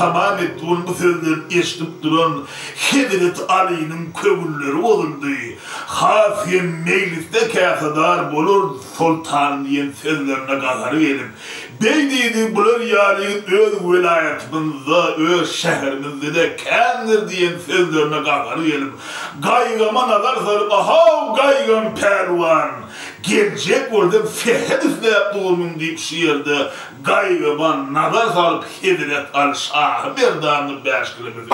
tamam etdi. Onuň bu sözlerini eşidip duran Hezreti Alynyň köňülleri bozuldy. Has hem meýlisde käsedar bolar soltan diýen sözlerine gahary gelip, Beý diýdi, bular ýaly ýigit öz welaýatymyzda, öz şäherimizde-de kändir diýen sözlerine gahary gelip, Gaýgama nazar salyp, Ahaw, Gaýgam pälwan, geljek bolsaň serhet isläp durmyň diýip şu ýerde Gaýgyba nazar salyp Hezret Aly şahy merdanyny bäşkilemedi.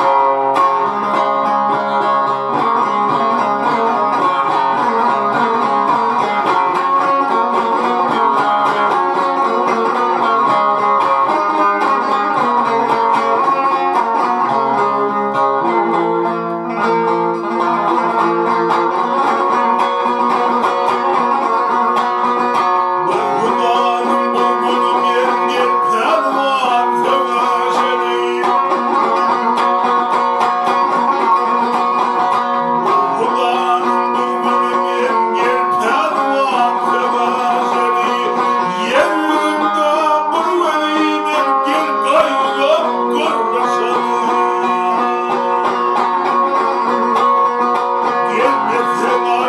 Bir Hudanyň bu güni men gel pälwan söweşeli. Bir Hudanyň bu güni men gel pälwan söweşeli. Ýer ýüzünde bir weli men gel gaýgam görmeşeli. Gelmeseň aý.